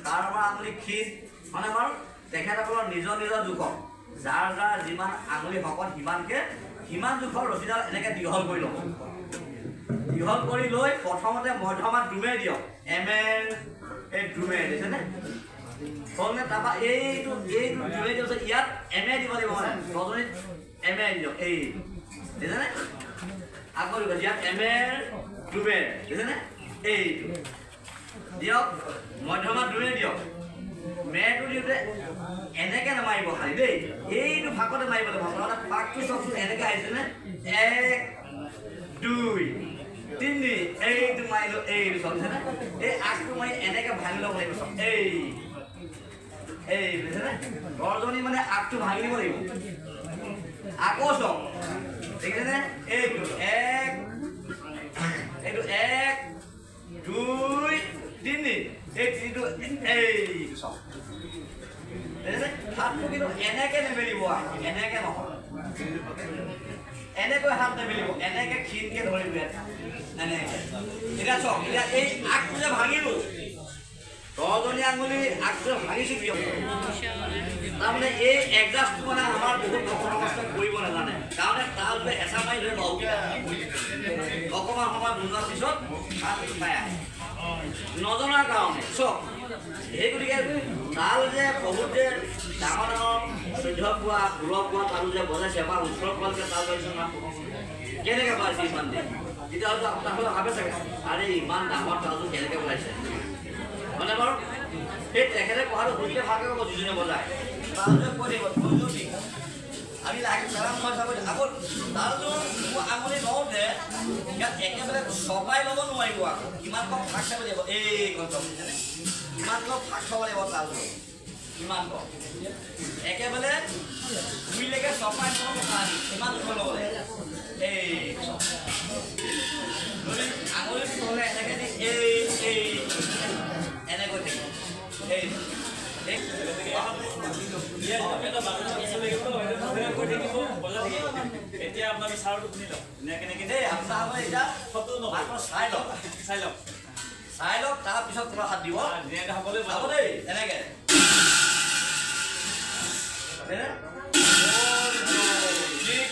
তাৰ আমাৰ আঙুলি ক্ষীণ মানে বাৰু। তেখেতসকলৰ নিজৰ নিজৰ জোখত, যাৰ যাৰ যিমান আঙুলি শকত, সিমানকে সিমান জোখৰ ৰছীডাল এনেকৈ দীঘল কৰি ল'ব। দীঘল কৰি লৈ প্ৰথমতে মধ্যমাত ডুমে দিয়ক, এম এল এই ডুমে দিছেনে, হ'লনে? তাৰপৰা এইটো এইটো ডুমে দিয়াৰ পিছত ইয়াত এম এ দিব লাগিব, মানে তৰ্জনীত এম এ দিয়ক, এই দিছেনে? আকৌ দিব, ইয়াত এম এ ডুমে দিছেনে? এইটো দিয়ক, মধ্যমাত ডুমে দিয়ক। মেৰটো দিওঁতে এনেকে নামাৰিব খালি দেই, এইটো ফাঁকতে মাৰিব লাগিব। নহ'লে ফাঁকটো চাওকচোন, এনেকে আহিছেনে? এক, দুই, তিনি, এইটো মাৰিলো, এইটো চাওক, এই আগটো মাৰি এনেকে ভাঙি ল'ব লাগিব। চাওক, এই এই বুজিছেনে? তৰ্জনী মানে আগটো ভাঙি দিব লাগিব। আকৌ চাওক, দেখিছেনে? এইটো এক, এইটো এক, দুই, তিনি, এই তিনিটো, এইটো চাওক, দেখিছেনে? হাতটো কিন্তু এনেকে নেমেলিব, এনেকে নহয়, এনেকৈ হাত নেমেলিব, এনেকে ক্ষীণকে ধৰিব ইয়াত এনেকে। এতিয়া চাওক, এতিয়া এই আগটো যে ভাঙিলো, তৰ্জনী আঙুলি আগটো ভাঙিছো দিয়ক। তাৰমানে এই এডজাষ্টটো মানে আমাৰ বহুত ভক্তসমাজে কৰিব নাজানে কাৰণে তালটোৱে হেঁচা মাৰি ধৰে। বাহুকেইটা অকণমান সময় বজোৱাৰ পিছত হাত পাই আহে নজনাৰ কাৰণে। চাওক, সেই গতিকে তাল যে বহুত যে ডাঙৰ ডাঙৰ 14 পোৱা, 16 পোৱা তালো যে বজাইছে বা 18 পোৱালৈকে তাল বাজিছে না, কেনেকৈ পাইছে ইমান দিন? তেতিয়াহ'লে আপোনালোকে ভাবে চাগে, আৰে ইমান ডাঙৰ তালটো কেনেকৈ বজাইছে? মানে বাৰু সেই তেখেতে কথাটো সুধিলে ভালকৈ ক'ব। যিজনে বজায় তালটোৱে কৈ থাকিব, ধৈৰ্য দি আমি লাগি পেলাম নহয় চাব। আকৌ তালযোৰ মোৰ আঙুলি লওঁতে ইয়াত একেবাৰে চপাই ল'ব নোৱাৰিব। আকৌ ইমান কম ফাঁক চাব লাগিব, এইকণ চাব, বুজিছেনে? ইমান কম ফাঁক থ'ব লাগিব তালযোৰ, ইমান কম। একেবাৰে গুৰিলৈকে চপাই নল'ব, পানী ইমান ওখ ল'ব লাগিব। এই যদি আঙুলিটো থ'লে এনেকৈ দি এই এই এনেকৈ থাকিব, এই এই। এটা মানুহ লাগিব, কৈ থাকিব, বজাই থাকিব। এতিয়া আপোনাক চাউণ্ডটো শুনি লওক ধুনীয়াকৈ কেনেকৈ। দেই, আপোনালোকে এতিয়া শব্দটো নকৰিব। মাত্ৰ চাই লওক। চাই লওক। চাই লওক, তাৰপিছত তোমাৰ হাত দিব। ধুনীয়াকৈ সকলোৱে চাব বজাব। দেই, এনেকে হয়নে? ঠিক।